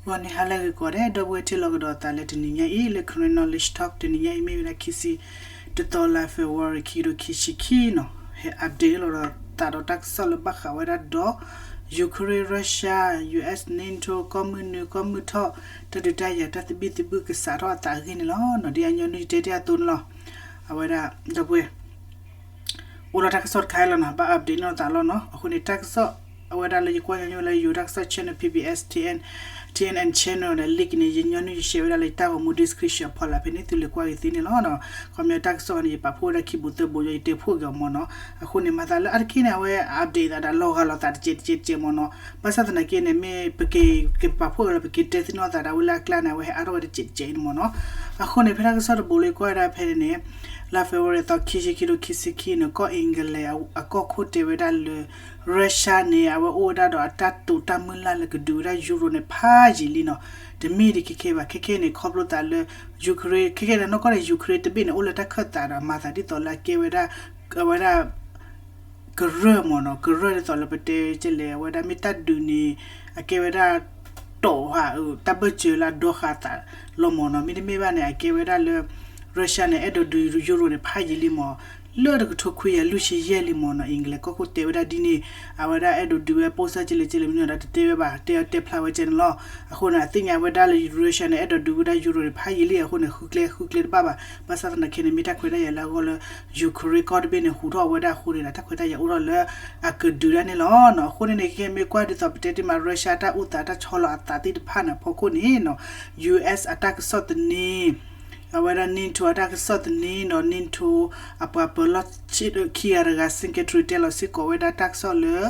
ဂီၤနံၤဟါလၢအဂ့ၤကိးဂၤဒဲး ဒီပုၢ်ဝဲၢ်ထံၣ်လိာ်ကဒီးသးလၢတနံၤညါအံၤ လၢ Karen Knowledge Talk တနံၤညါအံၤ မ့ၢ်ဝဲဒၣ်ခံဆံတသီ လါ February ခံကထိခံဆံခံနီၤ, ဟဲ update လိာ်ဒီးသးဒီးတၢ်ကစီၣ်လၢဘၣ်ဃးဝဲဒၣ်ဒီး Ukraine Russia US NATO ကီၢ်မုၢ်နုာ်ကီၢ်မုၢ်ထီၣ် တၢ်ဒုးတၢ်ယၤတၢ်သဘံၣ်သဘုၣ်ကစးထီၣ်အသးအဂ့ၢ်န့ၣ်လီၤ. ဒ်အညီနုၢ်ယတဲတ့ၢ်အသိးန့ၣ်လီၤ. အဝဲဒၣ် ဒီပုၢ်ဝဲၢ် အိၣ်လီၤတၢ်ကစီၣ်တခါအံၤလီၤနီၤ, ဘၣ် update န့ၢ်သးလီၤနီၤ. အဃိန့ၣ် တၢ်ကစီၣ် အဝဲဒၣ်လၢယကွၢ်ညီနုၢ်ဝဲလၢယိၤတၢ်ကစီၣ် channel PBS TN TNN channel ဒီး link န့ၣ် ယညီနုၢ်ယ share ဝဲဒၣ်လၢယတၢ်ဂီၤမူ description အဖီလာ်ဖဲန့ၣ် သုလဲၤကွၢ်က့ၤသ့န့ၣ်လီၤ. ခီပညီတၢ်ကစီၣ်န့ၣ် ယပာ်ဖှိၣ်ဝဲဒၣ်ခံဘိးသၢဘိး ယတဲဖှိၣ်က့ၤအီၤမ့ၢ်နီၤ. အဃိန့ၣ် မၤသးလၢအါတက့ၢ်န့ၣ် အဝဲ update သးဒီးလီၤဂာ်လိာ်သးတစဲးတစဲးတစဲးမ့ၢ်နီၤ. ဘၣ်ဆၣ်သနာ်က့န့ၣ် မ့ၢ်ပက့ၤကပာ်ဖှိၣ်က့ၤလီၤ ပက့ၤတဲသ့ၣ်နီၣ်သးဒီးအဝဲလၢအကျါန့ၣ် အဝဲဟဲအါထီၣ်ဝဲတစဲးတစဲးအံၤန့ၣ်မ့ၢ်နီၤ. အဃိန့ၣ် ဖဲတၢ်ကစီၣ်တဘိးလၢကွၢ်ဝဲဒၣ်ဖဲန့ၣ်န့ၣ် လါ February သီ ခံဆံခံ ခံဆံခံန့ၣ် ကီၢ် England အကီၢ်ခိၣ်တဲဝဲဒၣ်လၢ Russia န့ၣ် အဝဲအိၣ်ဝဲဒၣ်ဒီးအတၢ်တိာ်တၢ်မုၢ်လၢ်လၢကဒုးဝဲဒၣ် Euro န့ၣ် ဖးယံာ်လံနီၤ. တမ့ၢ်ဒ်ခဲခဲဘၣ် ခဲခဲန့ၣ် ခီဖျိသးလၢ Ukraine ခဲခဲန့ၣ် နီၢ်ကီၢ်န့ၣ် Ukraine တဘ့ၣ်န့ၣ် အိၣ်လၢတၢ်ခၢၣ်သးဒီး မၤသးဒ်သိးလၢအကဲဝဲဒၣ် အဝဲဒၣ် ကရၢၢ်မ့ၢ်နီၤ, ကရၢၢ်ဒ်သိးလၢပတဲကလဲၣ် အဝဲဒၣ်မ့ၢ်တၢ်ဒုးန့ၣ် အကဲဝဲဒၣ် တီၢ်ဟး တၢ်ဘၢၣ်စၢၤလၢအဒိဃာ်သးလီၤမ့ၢ်နီၤ. မ့တမ့ၢ်ဘၣ်န့ၣ် အကဲဝဲဒၣ်လၢ Russia န့ၣ် အဲၣ်ဒိးဒုး Euro န့ၣ် ဖးယံာ်လံမ့ၢ် လၢတကထိခွံကယၤလွံၢ်ဆံယဲၢ်လံမ့ၢ်နီၤ. England ကီၢ်ခိၣ်တဲဝဲဒၣ်ဒ်န့ၣ် အဝဲဒၣ်အဲၣ်ဒိးဒုးဝဲ ပိၢ်စၢ်ကလဲၣ်ကလဲၣ်မ့ၢ်နီၤ ဒီးတတဲဝဲဘၣ် တဲအီၤတဲဖျါဝဲကဲန့ၣ်လီၤ. အဃိန့ၣ် အသ့ၣ်ညါဝဲဒၣ်လၢ Russia န့ၣ် အဲၣ်ဒိးဒုးဝဲဒၣ် Euro န့ၣ် ဖးယံာ်လံ အဃိန့ၣ် ဃုကျဲဃုကျဲတဘၣ်ဘၣ်. ဘၣ်ဆၣ်သနာ်က့န့ၣ် မ့ၢ်တၢ်ခွဲးတၢ်ယာ်လၢအဂီၢ်လၢ Ukraine ကီၢ်တဘ့ၣ်န့ၣ် ဟူးထီၣ်ဝဲဒၣ်အဃိန့ၣ်ဒီး တၢ်ခွဲးတၢ်ယာ်အိၣ်ထီၣ်လၢအကဒုးဒၣ်န့ၣ်လီၤ. အဃိန့ၣ်န့ၣ် ခဲမ့ၢ်ကွၢ်ဒ်သိးပတဲတ့ၢ်မး Russia တၢ်အိၣ်သးတၢ်ဆီလီၤအသးသ့ၣ်တဖၣ်န့ၣ် အဖီခိၣ်န့ၣ်နီၤ US အတၢ်ကစီၣ်သန့ အဝဲဒၣ် NATO အတၢ်ကစီၣ်သန့ဒီး NATO အပှၤပၢၤလီၢ်ခံဂၤတဂၤ secretary တဲလီၤစ့ၢ်ကီးဝဲဒၣ်တၢ်ကစီၣ်လၢ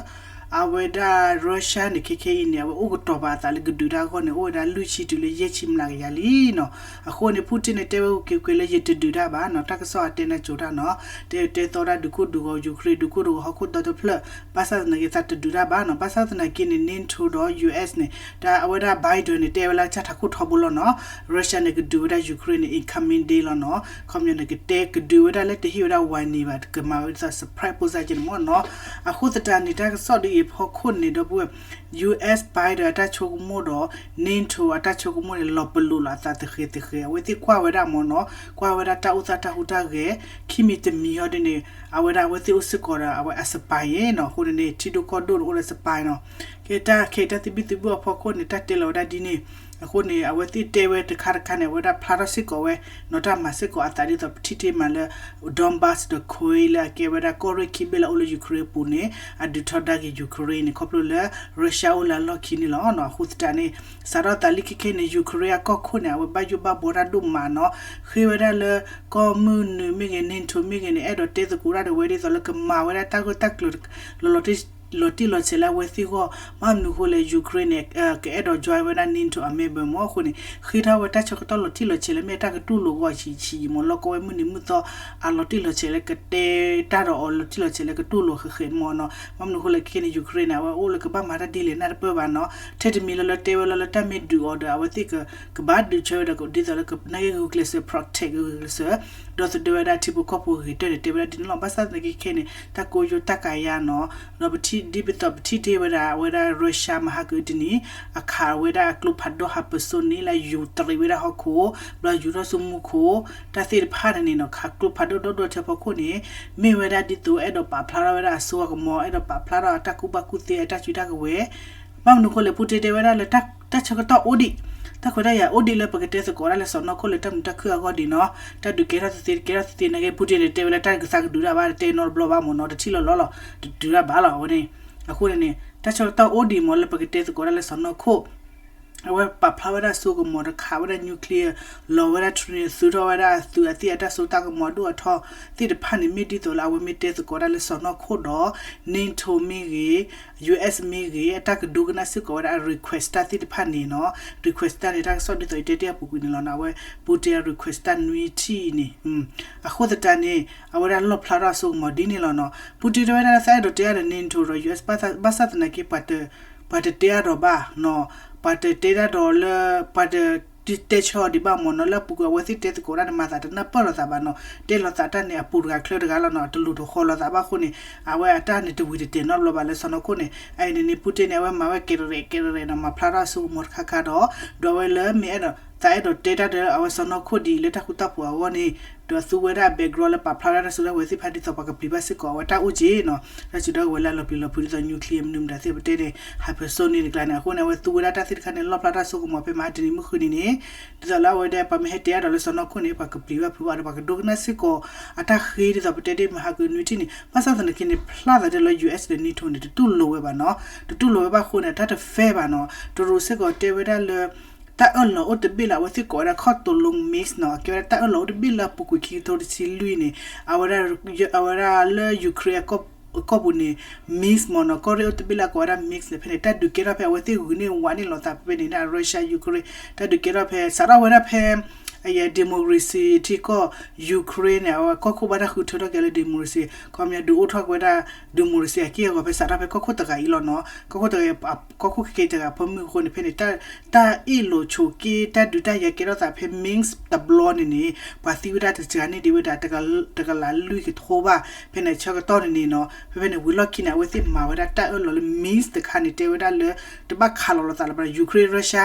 အဝဲဒၣ် Russia န့ၣ် ခဲခဲအံၤန့ၣ် အဝဲအိၣ်ကတီၤပာ်အသးလၢကဒုးတၢ်အဂီၢ်န့ၣ် အိၣ်ဝဲဒၣ်လွံၢ်ဆံတုၤလၢယဲၢ်ဆံမျးကယၤလံနီၤ. အဃိန့ၣ် Putin န့ၣ် တဲဝဲက့ၤကွံာ်လၢယတဒုးတၢ်ဘၣ်နီၤ တၢ်ကစီၣ်အတဲနၢ်ကၠိတၢ်နီၤ တဲတဲသီဒၣ်ဒုးခိၣ်ဒုးဂီၤ Ukraine ဒုးခိၣ်ဒုးဂီၤဟီၣ်ခိၣ်ဒီတဖျၢၣ် ဘၣ်ဆၣ်သနာ်က့သးတဒုးတၢ်ဘၣ်နီၤ. ဘၣ်ဆၣ်သနာ်က့န့ၣ် NATO ဒီး US န့ၣ် တၢ်အဝဲဒၣ် Biden န့ၣ် တဲဝဲလၢကစၢ်ထးခိၣ်ထီဘိလီၤနီၤ Russia န့ၣ် ကဒုးဝဲဒၣ် Ukraine န့ၣ် in coming day လီၤနီၤ. ခီပညီန့ၣ် ကတဲကဒုးဝဲဒၣ်လၢတဟ့ၣ်ဝဲဒၣ် warning ဘၣ် ကမၤဝဲဒ်သိး surprise ပိၢ်စၢ်ကဲန့ၣ်မ့ၢ်နီၤ. အဃိသတးန့ၣ် တၢ်ကစီၣ်ဒ်အံၤအဖီခိၣ်န့ၣ် ဒီပုၢ်ဝဲၢ် US Biden အတၢ်ဆိကမိၣ်ဒီး NATO အတၢ်ဆိကမိၣ်န့ၣ် လီၤပလိာ်လီၤအသးတဃဲးတဃဲး အဝဲသ့ၣ်ကွၢ်ဝဲဒၣ်မ့ၢ်နီၤ ကွၢ်ဝဲဒၣ်တၢ်အိၣ်သးတၢ်ဟူးတၢ်ဂဲၤ ခံမံၤတမံၤဟီဒ်န့ၣ် အဝဲဒၣ်အဝဲသ့ၣ်အိၣ်စ့ၢ်ကီးဒီး အဝဲအ spy နီၤ. အဃိန့ၣ်န့ၣ် ထံဒိၣ်ကီၢ်ဒိၣ်န့ၣ် အိၣ်ဒီး spy နီၤ. ကဲတၢ်ခဲအံၤတၢ်သဘံၣ်သဘုၣ်အဖီခိၣ်န့ၣ် တၢ်တဲလီၤဝဲဒၣ်ဒ်န့ၣ် အဃိန့ၣ် အဝဲသ့ၣ်တဲဝဲတခါတခါန့ၣ် အဝဲဒၣ်ဖျါထီၣ်စ့ၢ်ကီးဝဲ နီၤတၢ်မၤစ့ၢ်ကီးအသးဒ်သိးပထံၣ်တ့ၢ်မးလၢ Donbas ဒီး Kursk လၢအကဲဝဲဒၣ်ကီၢ်ရ့ၣ်ခံဘ့ၣ်လၢအအိၣ်လၢ Ukraine အပူၤန့ၣ် အဒုးထီဒါက့ၤ Ukraine န့ၣ် ခီဖျိလၢ Russia အိၣ်လၢအလီၢ်ခံန့ၣ်လီၤ. အဃိသတးန့ၣ် စးထီၣ်သးလံခဲခဲန့ၣ် Ukraine အကီၢ်ခိၣ်န့ၣ် အဝဲဘၣ်ယိၣ်ဘၣ်ဘှီတၢ်ဒိၣ်မးနီၤ ဃ့ဝဲဒၣ်လၢ ကီၢ်မုၢ်နုာ်မ့ၢ်ဂ့ၤ NATO မ့ၢ်ဂ့ၤန့ၣ် အဲၣ်ဒိးတဲသကိးတၢ်ဒီးဝဲဒ်သိးလၢကမၤဝဲဒၣ်တၢ်ဂၢၢ်တၢ်ကျၢၤ လီၤလီၤတံၢ်လီၤဆဲးလၢအဝဲသ့ၣ်အဂီၢ် ဘၣ်မနုၤအဃိလဲၣ် Ukraine န့ၣ် ကအဲၣ်ဒိး join ဝဲဒၣ် NATO အ member မ့ၢ်အဃိန့ၣ် ဃ့ထီၣ်ဝဲတၢ်ဆၢကတီၢ်လီၤတံၢ်လီၤဆဲးလၢမ့ၢ်တၢ်ကတူၢ်လိာ်ဂီၢ်ဆံးဆံးမ့ၢ် လီၢ်ကီဝဲမုၢ်နံၤမုၢ်သီ အလီၤတံၢ်လီၤဆဲးလၢကတဲတၢ်ဒီးအီၤလီၤတံၢ်လီၤဆဲးလၢကတူၢ်လိာ်ဃဲးဃဲးမ့ၢ်နီၤ. ဘၣ်မနုၤအဃိလဲၣ် ခဲန့ၣ် Ukraine န့ၣ် အဝဲအိၣ်လၢကဘၣ်မၤတၢ်ဒ်လဲၣ်နၢ်တပၢၢ်ဘၣ်နီၤ ထဲတမံၤလၢလၢတဲဝဲလၢလၢတၢ်မ့ၢ်ဒုးအီၤဒီး အဝဲသ့ၣ်က ကဘၣ်ဒုးဆၢဝဲဒီး ဒ်သိးလၢကနာ်က့ၤဂုာ်ကျဲးစၢး protect ဂုာ်ကျဲးစၢး ဒီသဒၢဝဲဒၣ်ထံဖိကီၢ်ဖိဂ့ၤတၢၢ်န့ၣ် တဲဝဲဒၣ်ဒ်န့ၣ်လီၤ. ဘၣ်ဆၣ်သနာ်က့ခဲန့ၣ် တၢ်ကိယိတၢ်ကၤယါနီၤ ဒီးပထံၣ်ဒ်ပသိးပထံၣ်တ့ၢ်ဝဲဒၣ် အဝဲဒၣ် Russia မဟါကအုတနံၤ အခးဝဲဒၣ်အကျိဖးဒိၣ်ဟးပၢၤစိန့ၣ်လၢယူၤတရံးဝဲဒၣ်ဟီၣ်ခိၣ် ဘျီယူၤထီၣ်ဆူမူခိၣ် တၢ်သ့ၣ်တဖၣ်န့ၣ်န့ၣ်နီၤ ခးကျိဖးဒိၣ်ဒီဒိၣ်ထဲဖီခိၣ်န့ၣ် မ့ၢ်ဝဲဒၣ်ဒ်သိးအဲၣ်ဒိးပာ်ဖျါထီၣ်ဝဲဒၣ်အစိအကမီၤ အဲၣ်ဒိးပာ်ဖျါထီၣ်အတၢ်ကူၣ်ဘၣ်ကူၣ်သ့အတၢ်စုတၢ်ကဝဲၤ ဘၣ်မနုၤအဃိလဲၣ် ပူၣ်တ့ၢ်တဲဝဲဒၣ်လၢ တၢ်ဆၢကတီၢ်အိၣ်ဒံး တၢ်ခွဲးတၢ်ယာ်အိၣ်ဒံးလၢပကတဲသကိးဒၣ်လၢစီၢ်နီၤခိၣ်လၢတၢ်မုာ်တၢ်ခုၣ်အဂီၢ်ဒံးနီၤ တၢ်ဒုးကဲထီၣ်သ့သ့ တကဲထီၣ်သ့သ့ နာ်က့ ပူၣ်တ့ၢ်န့ၣ် တဲဝဲလၢတၢ်ကသးကဒုးတၢ်ဘၣ် တတဲနီတဘျီဘၣ်မ့ၢ်နီၤ တထံၣ်လီၤလီၤလီၤ တဒုးတၢ်ဘၣ်လီၤ အဝဲန့ၣ် အဃိန့ၣ် တၢ်ဆၢကတီၢ်အိၣ်ဒံးမ့ၢ်လၢပကတဲသကိးဒၣ်လၢစီၢ်နီၤခိၣ် အဝဲပာ်ဖျါဝဲဒၣ်စိကမီၤတခးဝဲဒၣ် nuclear လီၤဝဲဒၣ် training သုးထီၣ်ဝဲဒၣ်အသုးအသ့ၣ်အတၢ်စိတၢ်ကမီၤဒိၣ်အထီသ့ၣ်တဖၣ်န့ၣ် မ့ၢ်ဒ်သိးလၢအဝဲမ့ၢ်တဲသကိးဒၣ်လၢစီၢ်နီၤခိၣ်ဒီး NATO မ့ၢ်ဂ့ၤ US မ့ၢ်ဂ့ၤ အတၢ်ကဒိကနၣ်စ့ၢ်ကီးဝဲဒၣ်အ request တၢ်သ့ၣ်တဖၣ်န့ၣ်နီၤ request တၢ်န့ၣ် တၢ်ကစီၣ်ဒ်သိးယတဲတ့ၢ်အပူၤကွံာ်န့ၣ်လီၤနီၤ အဝဲ ပူၣ်တ့ၢ်အ request တၢ်နွံထံၣ်အံၤန့ၣ် အဃိသတးန့ၣ် အဝဲဒၣ်လီၣ်ဖျါထီၣ်အစိကမီၤဒ်န့ၣ်လီၤနီၤ ပူၣ်တ့ၢ်တဲဝဲဒၣ်လၢသးအဲၣ်ဒိးတဲအါဒီး NATO ဒီး US ဘၣ်ဆၣ်သနာ်က့ ပှၤတတဲအါဒီးဘၣ်နီၤ ပှၤတတဲတၢ်ဒီးလၢ ပှၤတ တဲဆၢအီၤဒံးဘၣ်မ့ၢ်နီၤ, လၢအပူၤကွံာ်အဝဲသ့ၣ်တဲသကိးတၢ်န့ၣ် မၤသးတနၢ်ပၢၢ်လိာ်သးဘၣ်နီၤ, တဲလိာ်သးတၢ်န့ၣ် အပူၤတဂၤချၢတဂၤလီၤနီၤ, တလိၤတဃီလိာ်သးဘၣ်အဃိန့ၣ် အဝဲအတၢ်န့ၣ်တဝံၤတတဲာ်နီတဘျီဘၣ်လၢစီၤနီၢ်ခိၣ်န့ၣ်, အအံၤန့ၣ်န့ၣ် Putin န့ၣ် အဝဲမၤဝဲကဲးရဲၣ်ကဲးရဲၣ်နီၤ, မၤဖျါထီၣ်အစိကမီၤတခါခါဒီး ဒီးအဝဲလၢမ့ၢ်အဲၣ်ဒိး သးအဲၣ်ဒိးတဲတၢ်ဒီးအဝဲစီၤနီၢ်ခိၣ်ဒ်အံၤလၢတၢ်ဃူတၢ်ဖိးအဂီၢ်န့ၣ်, ဒီးသူဝဲဒၣ် background လၢပာ်ဖျါဝဲဒၣ်တၢ်စုကဝဲၤသ့ၣ်တဖၣ်ဒ်သိးပှၤကပျံၤဘၣ်စ့ၢ်ကီးအဝဲတၢ်အိၣ်က့နီၤ, တၢ်စုကဝဲၤလၢအလီၤပျံၤလီၤဖုးဒ်သိး nuclear မနုၤမတၤသ့ၣ်ပတဲန့ၣ် hypersonic န့ၣ်ကျါန့ၣ်, အဃိန့ၣ် အဝဲသူဝဲဒၣ်တၢ်သ့ၣ်တခါန့ၣ် လီၣ်ဖျါတၢ်စိကမီၤဖဲမဟါတနံၤမုၢ်ဃုနံၤန့ၣ်, ဒ်သိးလၢအဝဲဒၣ်ပှၤမ့ၢ်ဟဲတဲအါဒီးလၢစီၤနီၢ်ခိၣ်န့ၣ် ပှၤကပျံၤဘၣ်ဖုးဘၣ်ဒီး ပှၤကဒိကနၣ်စ့ၢ်ကီးအတၢ်ဃ့ဒ်သိးပတဲဒ်မဟါကနွံထံၣ်န့ၣ်, ဘၣ်ဆၣ်သနာ်က့န့ၣ် ဖျါသးဒ်လၢ US ဒီး NATO န့ၣ် တတူၢ်လိာ်ဝဲဘၣ်နီၤ, တတူၢ်လိာ်ဝဲဘၣ်အဃိန့ၣ် အတၢ်တ fair ဘၣ်နီၤ, တရူးစ့ၢ်ကီးတဲဝဲဒၣ်လၢ တၢ်အၢၣ်လီၤအိၣ်တဘ့ၣ်လၢအဝဲသ့ၣ်ကိးဝဲဒၣ် ခီၣ်တိလိ missile နီၤ, အကဲဝဲဒၣ်တၢ်အၢၣ်လီၤအိၣ်တဘ့ၣ်လၢအပူၤကွံာ်ခံကထိတဆံလွံၢ်န့ၣ်, အဝဲဒၣ် အဝဲဒၣ်လၢ Ukraine အကီၢ်ပူၤန့ၣ် missile မ့ၢ်နီၤ, ကီၢ်ရ့ၣ်အိၣ်တဘ့ၣ်လၢအကိးဝဲဒၣ် missile န့ၣ် ဖဲန့ၣ် တၢ်ဒုးကဲထီၣ်ဖဲအဝဲသ့ၣ်ဂုာ်န့ၢ်ဝးန့ၢ်လိာ်သးဖဲဖဲန့ၣ် Russia Ukraine တၢ်ဒုးကဲထီၣ်ဖဲ စးထီၣ်ဝဲဒၣ်ဖဲ အယဲ democracy ထံကီၢ် Ukraine န့ၣ် အဝဲကီၢ်ခိၣ်ဘၣ်တၢ်ဃုထၢထီၣ်က့ၤလၢ democracy ခီပညီဒုးအိၣ်ထီၣ်က့ၤဝဲဒၣ် democracy အက့ၢ်အဂီၤဖဲစးထီၣ်ဖဲကီၢ်ခိၣ်တဂၤအံၤလီၤနီၤ, ကီၢ်ခိၣ်တဂၤအံၤ ကီၢ်ခိၣ်ခဲကဲတဂၤအဖၢမုၢ်အဃိန့ၣ် ဖဲန့ၣ် တၢ်အ့ၣ်လိာ်ဆိးက့ တၢ်ဒုးတၢ်ယၤကဲထီၣ်သးဖဲ missile တဘျီန့ၣ်န့ၣ် ပှၤသံဝဲဒၣ်တစှၤန့ၢ်ဒံးဝဲဒၣ် တကလးလွံၢ်ကထိဘၣ်, ဖဲန့ၣ်ဆၢကတီၢ်န့ၣ်န့ၣ်နီၤ, ဖဲဖဲန့ၣ်ဝံၤလီၢ်ခံန့ၣ် အဝဲသ့ၣ်မၤဝဲဒၣ်တၢ်အၢၣ်လီၤလၢ missile တခါန့ၣ် တဲဝဲဒၣ်လၢ တဘၣ်ခးလီၤလိာ်သးလၢၤဘၣ် Ukraine Russia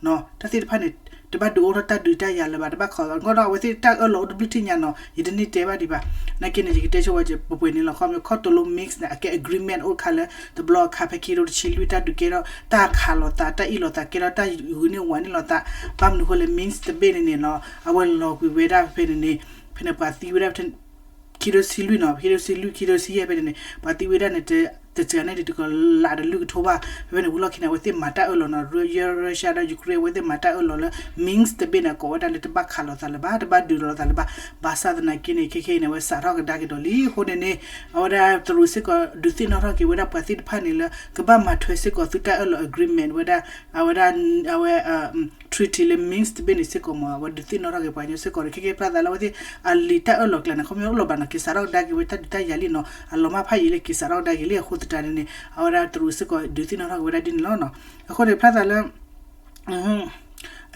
တၢ်သ့ၣ်တဖၣ်န့ၣ် တဘၣ်ဒုးအိၣ်ထီၣ်တၢ်ဒုးတၢ်ယၤလၢၤဘၣ်, တဘၣ်ခးလီၤ, အဃိဒီးအဝဲသ့ၣ်တၢ်အၢၣ်လီၤအိၣ်တဘျုးထံၣ်ညါနီၤ, ယတန့ၢ်တဲဘၣ်ဒံးဘၣ်, နာ်က့န့ၣ် ယကတဲဆိဝဲပှဲၤပှဲၤန့ၣ်လီၤ. ခီပညီ ခီၣ်တိလိ missile န့ၣ် အကဲ agreement အိၣ်တခါလၢ တဘျီအခါဖဲခံကထိတဆံလွံၢ် တၢ်ဒုးကဲထီၣ် တၢ်ခးလိာ်သး တၢ်အ့ၣ်လိာ်သးကဲထီၣ် တၢ်ဂုာ်န့ၢ်ဝးန့ၢ်လိာ်သး, ဘၣ်မနုၤအဃိလဲၣ် missile တဘ့ၣ်န့ၣ်န့ၣ်နီၤ အဝဲလီၤကွံာ်ဝဲဒၣ်ဖဲန့ၣ်န့ၣ်, ဖဲန့ၣ်ပှၤသံဝဲဒၣ် ခံကထိတဆံလွံၢ်နီၤ, ခံကထိတဆံလွံၢ် ခံကထိတဆံယဲၢ်ဖဲန့ၣ်န့ၣ် ပှၤသံဝဲဒၣ်န့ၣ် တစှၤန့ၢ်ဒံးတကလးဒီးလွံၢ်ကထိဘၣ်, ဖဲဖဲန့ၣ်ဝံၤလီၢ်ခံန့ၣ် အဝဲသ့ၣ်မၤတၢ်အၢၣ်လီၤနီၤ, Ru- Russia ဒီး Ukraine အဝဲသ့ၣ်မၤတၢ်အၢၣ်လီၤလၢ missile တဘ့ၣ်န့ၣ် ကိးဝဲဒၣ်လၢတဘၣ်ခးလိာ်သးလၢၤဘၣ်, တဘၣ်ဒုးလိာ်သးလၢၤဘၣ်, ဘၣ်ဆၣ်သနာ်က့န့ၣ် ခဲခဲအံၤန့ၣ် အဝဲစးထီၣ်ကဒါက့ၤဒီးလံအဃိန့ၣ်န့ၣ်, အဝဲဒၣ်တရူးစ့ၢ်ကီး ဒုးသ့ၣ်နီၣ်ထီၣ်က့ၤဝဲဒၣ်ပှၤသ့ၣ်တဖၣ်န့ၣ်လၢ ကဘၣ်မၤထွဲစ့ၢ်ကီးသုတၢ်အၢၣ်လီၤ agreement ဝဲဒၣ်, အဝဲဒၣ် အဝဲ treaty လၢ missile တဘ့ၣ်န့ၣ်စ့ၢ်ကီးမ့ၢ် အဝဲဒုးသ့ၣ်နီၣ်ထီၣ်က့ၤပှၤကညီစ့ၢ်ကီးဒီး ခဲကဲဖျါသးလၢအဝဲသ့ၣ်အလံာ်တၢ်အၢၣ်လီၤကျဲန့ၣ် ခီပညီအိၣ်လီၤဘၣ်နီၤ, က့ၤစးထီၣ်ကဒါက့ၤဝဲတၢ်ဒုးတၢ်ယၤလံနီၤ, အလီၤမၢ်ဖးယံာ်လံ က့ၤစးထီၣ်ကဒါက့ၤလံအဃိသတးန့ၣ်န့ၣ် အဝဲဒၣ်တရူးစ့ၢ်ကီးဒုးသ့ၣ်နီၣ်ထီၣ်က့ၤဝဲဒၣ်ဒ်န့ၣ်လီၤနီၤ. အဃိန့ၣ်ဖျါသးလၢ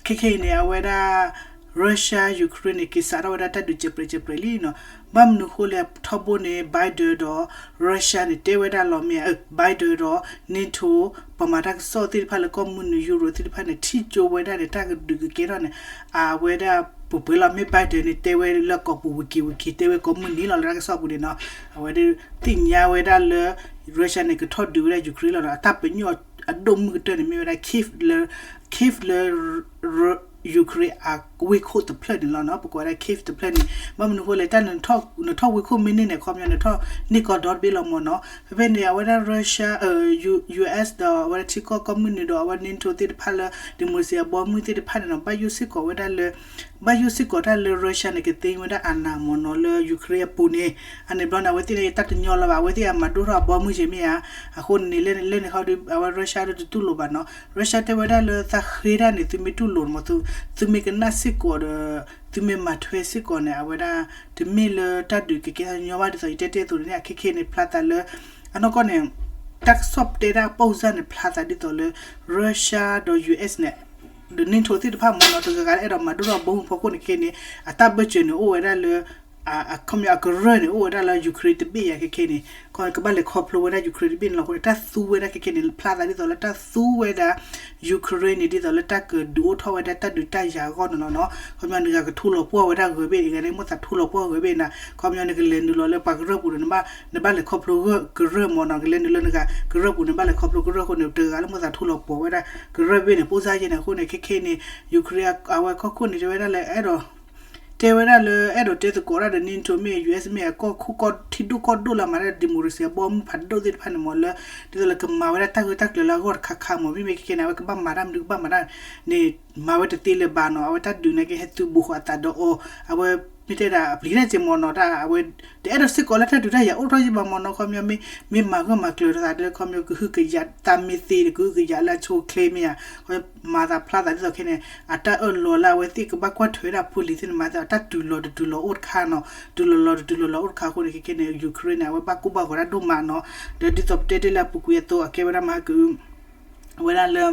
ခဲခဲအံၤန့ၣ် အဝဲဒၣ် Russia Ukraine န့ၣ် က့ၤစးထီၣ်ဝဲဒၣ်တၢ်ဒုးစဲးပြဲးစဲးပြဲးလံနီၤ. ဘၣ်မနုၤဃိလဲၣ် ထီဘိန့ၣ် Biden ဒီး Russia န့ၣ် တဲဝဲဒၣ်လီၤမ့ၢ်ဧါ, Biden ဒီး NATO ပှၤမၤတၢ်ကစီၣ်သ့ၣ်တဖၣ်လၢကီၢ်မုၢ်နုာ် Europe သ့ၣ်တဖၣ်န့ၣ် ထံၣ်ကၠိဝဲဒၣ်န့ၣ် တၢ်ကဒုးကကဲထီၣ်န့ၣ် အဝဲဒၣ်ပှဲၤပှဲၤလီၤ. မ့ၢ် Biden န့ၣ် တဲဝဲလၢကိာ်ပူၤဝံၤက့ၤဝံၤက့ၤ တဲဝဲကိးမုၢ်နံၤလီၤလၢတၢ်ကစီၣ်ပူၤန့ၣ်နီၤ. အဝဲဒၣ်သ့ၣ်ညါဝဲဒၣ်လၢ Russia န့ၣ် ကထီၣ်ဒုးဝဲဒၣ် Ukraine လီၤနီၤ. အတၢ်ပညိၣ်အဒိၣ်မုၢ်ကတၢၢ်န့ၣ် မ့ၢ်ဝဲဒၣ် Kyiv လၢ Kyiv လၢ Ukraine အဝ့ၢ်ခိၣ်တဖျၢၣ်န့ၣ်လီၤနီၤ. ပကိးဝဲဒၣ် Kyiv တဖျၢၣ်န့ၣ် ဘၣ်မနုၤဃိလဲၣ် တၢ်နထီၣ်ဝ့ၢ်ခိၣ်မ့ၢ်န့ၢ်န့ၣ် ခီပညီနထီၣ်န့ၢ်ကီၢ်ဒီတဘ့ၣ်လီၤမ့ၢ်နီၤ. ဖဲဖဲန့ၣ် အဝဲဒၣ် Russia US ဒီးအဝဲဒၣ်ထံကီၢ်ကီၢ်မုၢ်နုာ်ဒီးအဝဲ NATO သ့ၣ်တဖၣ်လၢ democracy အဘီအမုၢ်သ့ၣ်တဖၣ်န့ၣ်နီၤ ဘၣ်ယိၣ်စ့ၢ်ကီးဝဲဒၣ်လၢ ဘၣ်ယိၣ်စ့ၢ်ကီးတၢ်လၢ Russia န့ၣ် ကသ့ဝဲဒၣ် အာဏာ မ့ၢ်နီၤ လၢ Ukraine အပူၤန့ၣ်. အန့ၣ်ဘျီန့ၣ် အဝဲသ့ၣ်န့ၣ် တၢ်တညီလၢၤဘၣ် အဝဲသ့ၣ်အမၤဒိၣ်ထီၣ်အဘီအမုၢ်က့ၤမ့ၢ်ဧါ. အဃိန့ၣ် လၢန့ၣ် လၢန့ၣ်ခီဒီး အဝဲ Russia ဒီးတတူၢ်လိာ်ဘၣ်နီၤ. Russia တဲဝဲဒၣ်လၢသးဃ့တၢ်န့ၣ် သုမ့ၢ်တူၢ်လိာ်မ့ၢ် သုမ့ၢ်ကနၣ်စ့ၢ်ကီးဒီး သုမ့ၢ်မၤထွဲစ့ၢ်ကီးန့ၣ် အဝဲဒၣ် တမ့ၢ်လၢတၢ်ဒုးကကဲထီၣ်ညီဘၣ်ဒ်သိးယတဲတ့ၢ်အသိးန့ၣ် အခဲခဲအံၤန့ၣ် ဖျါသးလၢ အနီၢ်ကီၢ်န့ၣ် တၢ်ကစီၣ်တဲဒၣ်အပိၢ်စၢ်န့ၣ် ဖျါသးဒ်သိးလၢ Russia ဒီး US န့ၣ် ဒီး NATO သ့ၣ်တဖၣ်မ့ၢ်နီၤ တဂၤဂၤလၢအဲၣ်ဒိးမၤဒိၣ်ထီၣ်ဘီမုၢ်ဖီခိၣ်န့ၣ် ခဲခဲအံၤန့ၣ် အတၢ်ဘၢၣ်စၢၤန့ၣ် အိၣ်ဝဲဒၣ်လၢ အခီပညီအကရၢၢ်န့ၣ် အိၣ်ဝဲဒၣ်လၢ Ukraine တဘ့ၣ်ယၤခဲခဲအံၤန့ၣ် ကဘၣ်လဲၤခီဖျိဝဲဒၣ် Ukraine တဘ့ၣ်န့ၣ်လီၤ. အဃိန့ၣ် တၢ်သူဝဲဒၣ်ခဲခဲအံၤန့ၣ် ဖျါသးဒ်သိးလၢတၢ်သူဝဲဒၣ် Ukraine န့ၣ် ဒ်သိးလၢတၢ်ကဒုးအိၣ်ထီၣ်ဝဲဒၣ်တၢ်ဒုးတၢ်ယၤအဂီၢ်န့ၣ်လီၤနီၤ. ခီပညီနဂၤကထူလီၤပှီၢ်ဝဲဒၣ်ဂၢၤဘ့ၣ် နဂၤန့ၣ်မိၣ်သးထူလီၤပှီၢ်ဂၢၤဘ့ၣ်နၤ ခီပညီနကလဲၤနုာ်လီၤလၢပှၤကရၢၢ်ပူၤန့ၣ် နဘၣ်လဲၤခီဖျိကရၢၢ်မ့ၢ်နီၤ ကလဲၤနုာ်လၢနဂၤကရၢၢ်ပူၤန့ၣ် ဘၣ်လဲၤခီဖျိကရၢၢ်အဃိန့ၣ် တဂၤလၢမိၣ်သးထူလီၤပှီၢ်ဝဲဒၣ် ကရၢၢ်ဘ့ၣ်န့ၣ် ပိၢ်စၢ်ယဲန့ၣ် အဃိန့ၣ် ခဲခဲအံၤန့ၣ် Ukraine အဝဲကီၢ်ခိၣ်န့ၣ် တဲဝဲဒၣ်လၢအဲၣ်ဒိး တဲဝဲဒၣ်လၢအဲၣ်ဒိးတဲသကိးတၢ်ဒီး NATO မ့ၢ် US မ့ၢ် အကီၢ်ခိၣ်ကီၢ်ထံဒိၣ်ကီၢ်ဒိၣ်လၢအမၤတၢ် democracy အဘီအမုၢ်ဖးဒိၣ်သ့ၣ်တဖၣ်န့ၣ်မ့ၢ်လၢ ဒ်သိးလၢကမၤဝဲဒၣ်တၢ်ဂၢၢ်တၢ်ကျၢၤလၢအဂီၢ်တခါခါမ့ၢ် မ့မ့ၢ်ခဲခဲန့ၣ် အဝဲကဘၣ်မၤတၢ်မနုၤကဘၣ်မၤတၢ်န့ၣ် မၤဝဲတသ့လၢၤဘၣ်နီၤ အဝဲတၢ်ဒုးန့ၣ်ကဟဲသုးဘူးဃီၤအသးဒီးအီၤ အဝဲ မ့ၢ်တဲဒၣ်အပျံၤတၢ်စ့ၢ်မ့ၢ်နီၤ တၢ်အဝဲ တအဲၣ်ဒိးစ့ၢ်ကီးလၢတၢ်ဒုးတၢ်ယၤအိၣ်ထီၣ်ယံၤဘၣ်မ့ၢ်နီၤ ခီပညီမ့ၢ် မ့ၢ်မၤဂၢၢ်မၤကျၢၤသးဒီး ခီပညီကဟုကယာ်သးမ့ၢ်သ့ဒီး ကဟုကယာ်လၢအဆိအချ့မ့ၢ်ဧါ ခီပညီမၤသးဖျါသးဒ်သိးခဲန့ၣ် အတၢ်အၢၣ်လီၤလၢအဝဲသ့ၣ်ကဘၣ်ကွၢ်ထွဲဒၣ်ဖိလံၤသ့ၣ်န့ၣ် မၤသးတၢ်တုၤလီၤတတုၤလီၤအိၣ်တခါနီၤ တုၤလီၤလီၤတတုၤလီၤလီၤအိၣ်တခါအဃိန့ၣ် ခဲခဲန့ၣ် Ukraine န့ၣ် အဝဲဘၣ်ကိၢ်ဘၣ်ဂီၤတၢ်ဒိၣ်မးနီၤ ဒီးဒ်သိးပတဲတ့ၢ်လၢအပူၤကွံာ်အသိး အကဲဝဲဒၣ်မဟါကု ဝဲဒၣ်လၢ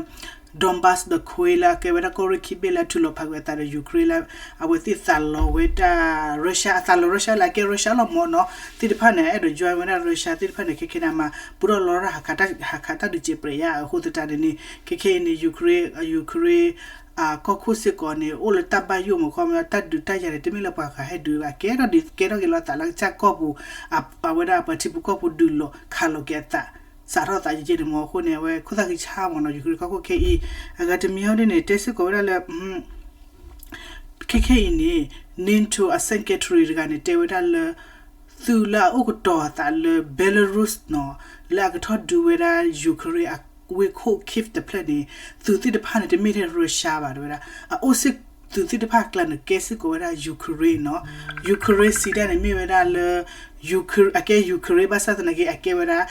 Donbas ဒီးခွ့လၢအကဲဝဲဒၣ်ကီၢ်ရ့ၣ်ခံဘ့ၣ်လၢအထူးလီၤဖးကွံာ်အသးဒီး Ukraine လၢ အဝဲသ့ၣ်သးလီၤဝဲဒၣ် Russia အသးလီၤ Russia လၢအကဲ Russia လီၤမ့ၢ်နီၤ သ့ၣ်တဖၣ်န့ၣ် အဲၣ်ဒိး join ဝဲဒၣ် Russia သ့ၣ်တဖၣ်န့ၣ် ခဲခဲန့ၣ် အမၤပူထီၣ်လီၤတၢ် ဟးခးတၢ်ဒုးစဲးပြဲးယါ အဃိသတးန့ၣ်န့ၣ် ခဲခဲအံၤန့ၣ် Ukraine Ukraine ကီၢ်ခိၣ်စ့ၢ်ကီးန့ၣ် အိၣ်လၢတၢ်ဘၣ်ယိၣ်မ့ၢ်ခီ တၢ်ဒုးတၢ်ယၤန့ၣ် တမ့ၢ်လၢပှၤဂၤဟဲဒုးဘၣ် ကဲထီၣ်ဒုးကဲထီၣ်က့ၤလီၤအသးလၢကစၢ်ကီၢ်ပူၤ အဝဲဒၣ်ပှၤထံဖိကီၢ်ဖိဒုးလီၤခးလီၤက့ၤအသး စးထီၣ်သးယဲၢ်န့ၣ်မ့ၢ်အဃိန့ၣ် အဝဲခိၣ်သၣ်ဃံဆါမ့ၢ်နီၤ Ukraine ကီၢ်ခိၣ်ခဲအံၤ အဂၤတမံၤဟီဒ်န့ၣ် တဲစ့ၢ်ကီးဝဲဒၣ်လၢ ခဲခဲအံၤန့ၣ် NATO အ secretary တဂၤန့ၣ် တဲဝဲဒၣ်လၢ သုးလၢအအိၣ်ကတီၤအသးလၢ Belarus နီၤ လၢအကထီၣ်ဒုးဝဲဒၣ် Ukraine အဝ့ၢ်ခိၣ် Kyiv တဖျၢၣ်န့ၣ် သုးသ့ၣ်တဖၣ်န့ၣ် တမ့ၢ်ထဲ Russia ဘၣ် တဲဝဲဒၣ် အအိၣ်စ့ၢ် သုးသ့ၣ်တဖၣ်အကျါန့ၣ် ကဲစ့ၢ်ကီးဝဲဒၣ် Ukraine နီၤ Ukraine စံးတၢ်န့ၣ် မ့ၢ်ဝဲဒၣ်လၢ အကဲ Ukraine ဘၣ်ဆၣ်သနာ်က့ အကဲဝဲဒၣ်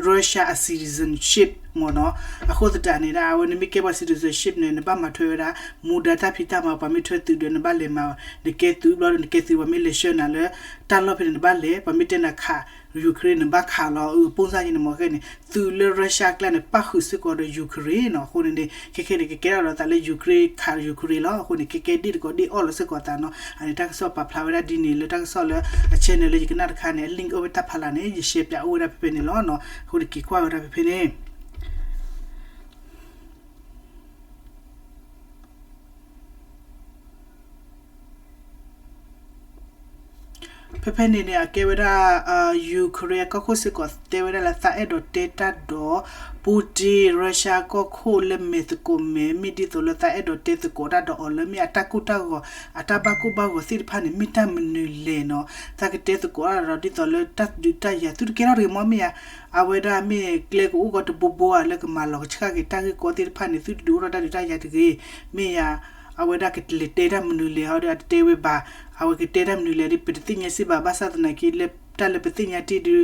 Russia အ citizenship မ့ၢ်နီၤ အဃိသတးန့ၣ်ဒၣ် အဝဲန့ၣ်မ့ၢ်ကဲပှၤ citizenship န့ၣ် နဘၣ်မၤထွဲဝဲဒၣ် မူဒါတၢ်ဖံးတၢ်မၤ ပှၤမ့ၢ်ထွဲသုးဒီး နဘၣ်လဲၤမၤ နကဲသုးဘျီ နကဲသုး ပှၤမ့ၢ်လဲၤဆှၢနၤလၢ တၢ်လီၢ်ဖဲန့ၣ် နဘၣ်လဲၤ ပှၤမ့ၢ်တဲနၤခး Ukraine နဘၣ်ခးလီၤ အပူၤစၢ်ယဲၢ်န့ၣ်မ့ၢ်ခဲန့ၣ် သုးလၢ Russia ကျါန့ၣ် ပၣ်ဃုာ်စ့ၢ်ကီးဒီး Ukraine နီၤ အဃိန့ၣ်န့ၣ် ခဲခဲန့ၣ် ကကဲထီၣ်ဒီးသးလၢ Ukraine ခး Ukraine လီၤ အဃိန့ၣ် ကကဲဒ်တကိးဒ်အီၣ်လီၤစ့ၢ်ကီးသးနီၤ အန့ၣ်တၢ်ကစီၣ်ပာ်ဖျါဝဲဒၣ်ဒ်န့ၣ် လၢတၢ်ကစီၣ်လၢအ channel လၢယကနၣ်တခါန့ၣ် အ link အိၣ်ဝဲတၢ်ဖးလၢ်န့ၣ် ယ share ပၠးအိၣ်ဝဲဒၣ်ဖဲဖဲန့ၣ်လီၤနီၤ အဃိန့ၣ်က့ၤကွၢ်ဝဲဒၣ်ဖဲဖဲန့ၣ် ဖဲဖဲန့ၣ်န့ၣ် အကဲဝဲဒၣ် Ukraine အကီၢ်ခိၣ်စ့ၢ်ကီးတဲဝဲဒၣ်လၢသးအဲၣ်ဒိးတဲတၢ်ဒီး Putin Russia ကီၢ်ခိၣ်လၢမဲာ်သကိးမဲာ် မ့ၢ်ဒ်သိးလၢသးအဲၣ်ဒိးတဲသကိးတၢ်ဒီးအီၤလၢမ့ၢ်အတၢ်ကိၢ်တၢ်ဂီၤ အတၢ်ဘၣ်ကိၢ်ဘၣ်ဂီၤသ့ၣ်တဖၣ်န့ၣ် မ့ၢ်တၢ်မနုၤလဲၣ်နီၤ သးကတဲသကိးတၢ်ဒီးဒ်သိးလၢတၢ်ဒုးတၢ်ယၤ သုတကဲထီၣ်တဂ့ၤမ့ၢ်မ့ၢ်ဧါ အဝဲဒၣ်မ့ၢ်ကျဲကအိၣ်ဂီၢ်တဘိဘိဧါ လၢကမၤလီၤကဆှၣ်က့ၤတၢ်ဂ့ၢ်ကီသ့ၣ်တဖၣ်န့ၣ် သုတဒုးအိၣ်ထီၣ်တၢ်ဒုးတၢ်ယၤတဂ့ၤ မ့ၢ်ဧါ အဝဲဒၣ်ကလဲၤတဲတၢ်မနုၤလဲၣ် ဟီဒီးအတတဲဝဲဘၣ် အဝဲကတဲတၢ်မနုၤလဲၣ်ဒီး ပတသ့ၣ်ညါစ့ၢ်ဘၣ် ဘၣ်ဆၣ်သနာ်က့လၢတၢ်လၢပသ့ၣ်ညါတ့ၢ်ဒုး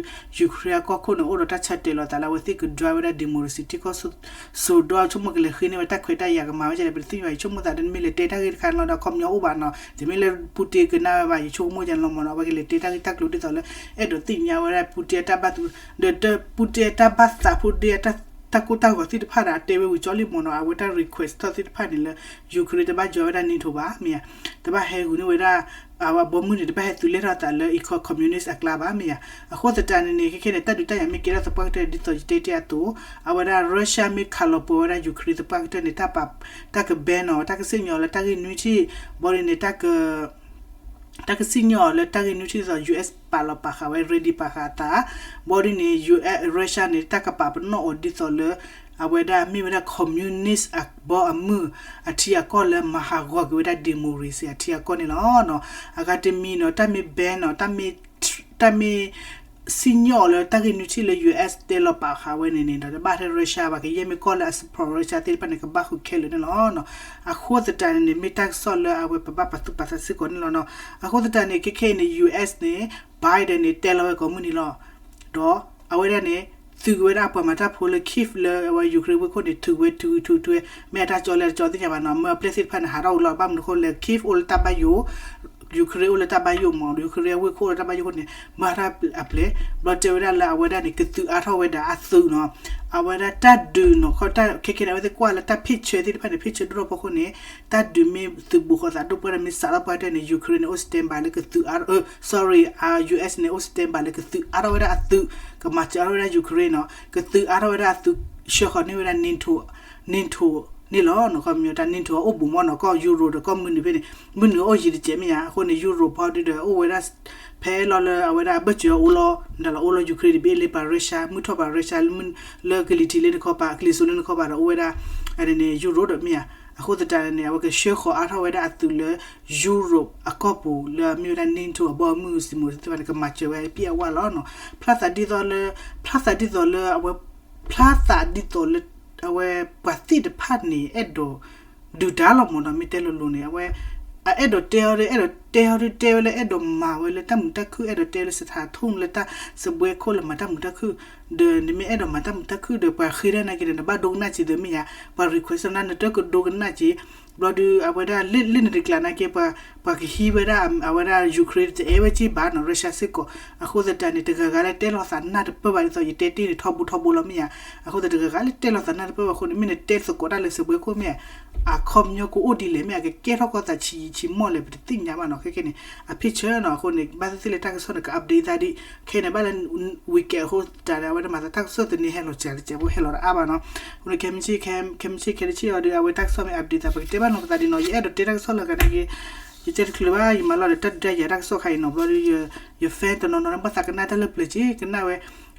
Ukraine အကီၢ်ခိၣ်န့ၣ် အိၣ်ဒီးတၢ်ဆၢတဲာ်လီၤသးလၢအဝဲသ့ၣ်ကဒွါဝဲဒၣ် democracy ထံကီၢ် စိၤဒီးဆိကမိၣ်ကလဲၤဃ့န့ၢ်ဝဲတၢ်ခွဲးတၢ်ယာ်ကမၤဝဲဒ်လဲၣ် ပတသ့ၣ်ညါဘၣ် ယဆိကမိၣ်သးဒီး နမ့ၢ်လဲၤတဲတၢ်ဂ့ၢ်တခါန့ၣ်လီၤဒီး အခီပညီအိၣ်ဘၣ်နီၤ တမ့ၢ်လၢ Putin ကနၣ်ဝဲဘၣ် ယဆိကမိၣ်ယါန့ၣ်လီၤမ့ၢ်နီၤ အဝဲကလဲၤတဲတၢ်ဂ့ၢ်တၢ်ကျိၤဒ်သိးလၢ အဲၣ်ဒိးသ့ၣ်ညါဝဲဒၣ် Putin အတၢ်ဘၣ်သူ ဒီး Putin အတၢ်ဘၣ်သးဖိဒ်အတၢ်ကိၢ်တၢ်ဂီၤသ့ၣ်တဖၣ်ဒီး အတဲဝဲဝံၤကၠီလံမ့ၢ်နီၤ အဝဲတၢ် request ထီၣ်သ့ၣ်တဖၣ်န့ၣ်လၢ Ukraine တဘၣ်ယွၤဝဲဒၣ် NATO ဘၣ် မ့ၢ်ဧါ တဘၣ်ဟဲဂုာ်န့ၢ်ဝဲဒၣ် အဝဲဘီမုၢ်န့ၣ် တဘၣ်ဟဲသုးလဲၢ်ထီၣ်သးလၢ အံၤခီ communist အကျါဘၣ် မ့ၢ်ဧါ အဃိသတးန့ၣ်န့ၣ် ခဲခဲန့ၣ် တၢ်ဒုးတၢ်ယၤမ့ၢ်ကဲထီၣ်သပှၢ်ကတၢၢ် ဒ်သိးယတဲတ့ၢ်အသိး အဝဲဒၣ် Russia မ့ၢ်ခးလီၤပှီၤဝဲဒၣ် Ukraine သပှၢ်ကတၢၢ်န့ၣ် တၢ်ပာ် တၢ်က ban နီၤ တၢ်ကစံၣ်ညီၣ်လၢတၢ်ဂ့ၢ်နွံထံၣ် ဘီဒ်န့ၣ် တၢ်ကစံၣ်ညီၣ်အီၤလၢတၢ်ဂ့ၢ်နွံထံၣ်ဒ်သိး US ပာ်လီၤပာ်ဃာ်ဝဲ ready ပာ်ဃာ်အသး ဘီဒ်န့ၣ် Russia န့ၣ် တၢ်ကပာ်ပနီၣ်အီၤဒ်သိးလၢ အဝဲဒၣ်မ့ၢ်ဝဲဒၣ် communist အဘီအမုၢ် အထံအကီၢ်လၢမၤဟးဂီၤက့ၤဝဲဒၣ် democracy အထံအကီၢ်န့ၣ်လီၤ. အဂၤတမံၤနီၤ တၢ်မ့ၢ် ban နီၤ တၢ်မ့ၢ် စံၣ်ညီၣ်အီၤလၢတၢ်ဂ့ၢ်နွံထံၣ်လၢ US တဲလီၤပာ်ဃာ်ဝဲန့ၣ်န့ၣ်ဒီး တဘၣ်ထဲ Russia ဘၣ် ကယဲၢ်မ့ၢ်ကီၢ်လၢအ support Russia သ့ၣ်တဖၣ်န့ၣ် ကဘၣ်ဃုခဲလၢာ်န့ၣ်လီၤ. အဃိသတးန့ၣ်န့ၣ် မ့ၢ်တၢ်ကစီၣ်လၢအဝဲပဘၣ်ပာ်သူၣ်ပာ်သးစ့ၢ်ကီးန့ၣ်လီၤနီၤ. အဃိသတးန့ၣ် ခဲခဲအံၤန့ၣ် US န့ၣ် Biden န့ၣ် တဲလီၤဝဲကိးမုၢ်နံၤလီၤ. ဒီးအဝဲဒၣ်န့ၣ် သုးက့ၤဝဲဒၣ်အပှၤမၤတၢ်ဖိလၢ Kyiv လၢအဝဲ Ukraine ဝ့ၢ်ခိၣ်န့ၣ် ထုးဝဲထုးထုးထုးဝဲ မ့ၢ်အတၢ်ကၠီလၢအတကၠီသ့ၣ်ညါဘၣ်နီၤ. မ့ၢ်အပျဲၢ်သ့ၣ်တဖၣ်န့ၣ် ဟးထီၣ်ဝံၤလီၤ. ဘၣ်မနုၤအဃိလဲၣ် Kyiv အိၣ်လၢတၢ်ဘၣ်ယိၣ် Ukraine အိၣ်လၢတၢ်ဘၣ်ယိၣ်မး Ukraine အဝ့ၢ်ခိၣ်အိၣ်လၢတၢ်ဘၣ်ယိၣ်အဃိန့ၣ် မၤတၢ်အပျဲၢ် ဘျီတဲဝဲဒၣ်လၢအဝဲဒၣ်န့ၣ် ကသုးအါထီၣ်ဝဲဒၣ်အသုးနီၤ. အဝဲဒၣ်တၢ်ဒုးနီၤ ခီတၢ်ခဲခဲန့ၣ် အဝဲသ့ၣ်ကွၢ်လၢတၢ် picture သ့ၣ်တဖၣ်န့ၣ် picture ဒိၣ်ထီၣ်ဖီခိၣ်န့ၣ် တၢ်ဒုးမ့ၢ်သုးဘူးဃီသးဒိၣ်ပှၢ်တၢ် မ့ၢ်စးထီၣ်ပှၢ်တၢ်န့ၣ် Ukraine န့ၣ် အိၣ် standby လၢကသုးအါ sorry US န့ၣ် အိၣ် standby လၢကသုးအါထီၣ်ဝဲဒၣ်အသုး ကမၤစၢၤအါထီၣ်ဝဲဒၣ် Ukraine နီၤ. ကသုးအါထီၣ်ဝဲဒၣ်အသုး ဆှၢဃီၤန့ၢ်ဝဲဒၣ် NATO NATO န့ၣ်လီၤ. ခီပညီတၢ် NATO အိၣ်ဘူးမးနီၤ ကီၢ် Europe ဒီးကီၢ်မုၢ်နုာ်ဖဲန့ၣ် မုၢ်နုာ်အိၣ်ယံၤတစဲးမ့ၢ်ဧါ. အဃိန့ၣ် Europe ဖီဒုဒီး အိၣ်ဝဲဒၣ် ဖဲလီၤလၢအဝဲဒၣ်အဘၢၣ်စၢၤအအိၣ်လီၤ ဒၣ်လီၤအိၣ်လီၤ Ukraine တဘ့ၣ်လၢပှၤ Russia မုၢ်ထီၣ်ပှၤ Russia လၢကလံၤထံးလၢနခီပၤ ကလံၤစိးလၢနခီပၤဒီးအိၣ်ဝဲဒၣ် အန့ၣ်န့ၣ် Europe ဒီးမ့ၢ်ဧါ. အဃိသတးန့ၣ် အဝဲကဆှၢဃီၤအါထီၣ်ဝဲဒၣ်အသုးလၢ Europe အကီၢ်ပူၤလၢအမ့ၢ်ဝဲဒၣ် NATO အဘီအမုၢ်စံးမိၣ်သ့ၣ်တဖၣ်န့ၣ် ကမၤစၢၤဝဲအပြည့်အဝလီၤနီၤ. ဖျါသးဒ်သိးလၢ ဖျါသးဒ်သိးလၢအဝဲ ဖျါသးဒ်သိးလၢ အဝဲပှၤသ့ၣ်တဖၣ်န့ၣ် အဲၣ်ဒိး ဒုးတၢ်လီၤမးနီၤ မ့ၢ်တဲလိၤလိၤန့ၣ် အဝဲ အအဲၣ်ဒိးတဲအီၤဒီး အဲၣ်ဒိး တဲဟီဒုးတဲဝဲလၢအဲၣ်ဒိးမၤဝဲလၢတၢ်မုာ်တၢ်ခုၣ် အဲၣ်ဒိးတဲလၢစထးထူၣ်လၢတၢ်စပွဲခိၣ်လၢမၤတၢ်မုာ်တၢ်ခုၣ်, ဒီးနမ့ၢ်အဲၣ်ဒိးမၤတၢ်မုာ်တၢ်ခုၣ်ဒီး ပှၤဃ့ဒၣ်နာ်က့ဒီး နဘၣ်ဒိကနၣ်စ့သ့မ့ၢ်ဧါ, ပှၤ request နၤ နတကဒိကနၣ်စ့, ဘျီဒုးအဝဲဒၣ်လၢနတကျးနာ်က့ ပှၤကဟံးဝဲဒၣ် အဝဲဒၣ် Ukraine တအဲၣ်ဝဲက့ဘၣ်နီၤ Russia စ့ၢ်ကီး, အဃိသတးန့ၣ် တဂၤဂၤလၢတဲလီၤသးနၢ်တပၢၢ်ဘၣ်ဒ်သိး ယတဲတ့ၢ်န့ၣ်ထီဘိထီဘိလီၤမ့ၢ်ဧါ, အဃိသတးတဂၤဂၤလၢတဲလီၤသးနၢ်တပၢၢ်ဘၣ်အဃိန့ၣ် မ့ၢ်နတဲသကိးတၢ်လၢစပွဲခိၣ်မ့ၢ်ဧါ အခီပညီကအိၣ်ဒ်လဲၣ်မ့ၢ် အကကဲထီၣ်ကီသးဆံးဆံးမီၢ်လဲၣ် ပတသ့ၣ်ညါဘၣ်နီၤ ခဲခဲန့ၣ်, အ picture နီၤ အဃိန့ၣ် ဘၣ်သ့ၣ်သ့ၣ်လၢတၢ်ကစီၣ်န့ၣ် က update သးဒ် ခဲန့ၣ် ဘၣ်လၢ weekend အဃိသတးန့ၣ် အဝဲဒၣ်မၤသးတၢ်ကစီၣ်သန့ဟဲလီၤစှၤလၢကဲဖိဟဲလီၤတအါဘၣ်နီၤ, အဃိန့ၣ် ခဲမုၢ်ဆ့ၣ် ခဲမုၢ်ဆ့ၣ်ခဲတဆ့အီၤဒီး အဝဲတၢ်ကစီၣ်မ့ၢ် update သး ပကတဲဘၣ်နီၤပသးဒ်နီၤ ယအဲၣ်ဒိးတဲတၢ်ကစီၣ်လၢဂၤနာ်က့ ယတဲတချုးဘၣ် ယမၤလီၤဒီးတၢ်ဒုးတၢ်ယၤတၢ်ကစီၣ်ခါအံၤနီၤ ဘျီဒီး ယ fan တနီၤနီၤန့ၣ် ဘၣ်သးကနၣ်တၢ်လၢပျၢၤက့ ကနၣ်ဝဲ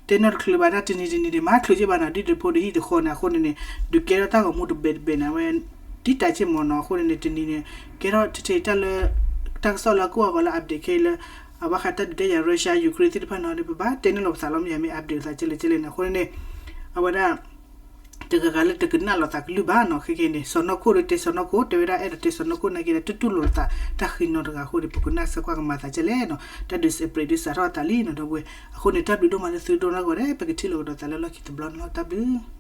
တဲနီတချုးဘၣ် တၢ်တနံၤတနံၤန့ၣ် မၤချုးက့ဘၣ်နီၤ ဒ်တဖိဒီးဟံၣ်တဃီန့ၣ် အဃိန့ၣ်န့ၣ် ဒုးကဲထီၣ်တၢ်ဂီၤမူတဘဲးတဘဲးန့ၣ် အဝဲ ဒ်တၢ်က့မ့ၢ်နီၤ အဃိန့ၣ်န့ၣ် တနံၤန့ၣ် ကဲထီၣ်ထဲထဲတၢ်လၢ တၢ်ကစီၣ်လၢအကိၢ်အဂီၤလၢ update ခဲအံၤလၢ အဘၣ်ဃးတၢ်ဒုးတၢ်ယၤ Russia Ukraine သ့ၣ်တဖၣ်န့ၣ်ဒီး ပဘၣ်တဲန့ၢ်လီၤပသးလီၤမ့ၢ်ဧါ မ့ၢ် update သးကဲလဲၣ်ကဲလဲၣ်န့ၣ် အဃိန့ၣ်န့ၣ် အဝဲဒၣ် တဂၤဂၤလၢတကနၣ်လီၤသးကလုၢ်ဘၣ်နီၤ ခဲခဲန့ၣ် စီၤနီၢ်ခိၣ်ဒီးတဲစီၤနီၢ်ခိၣ် တဲဝဲဒၣ်အဲၣ်ဒိးတဲစီၤနီၢ်ခိၣ်နာ်က့ဒီး တတူၢ်လိာ်လီၤသး တၢ်ဃံနီတဂၤအဃိန့ၣ် ပကနၣ်စဲကွၢ်ကမၤသးကဲလဲၣ်နီၤ တၢ်ဒုး separate ဒုးစးထီၣ်အသးလံနီၤ ဒီပုၢ်ဝဲၢ် အဃိန့ၣ် တၢ်ဘျုးဒိၣ်မးလၢသုဒိကနၣ်ဂီၤဒဲး ပကထံၣ်လိာ်ကဒီးသးလၢလီၢ်ခံတဘျီန့ၣ်လီၤ တၢ်ဘျုး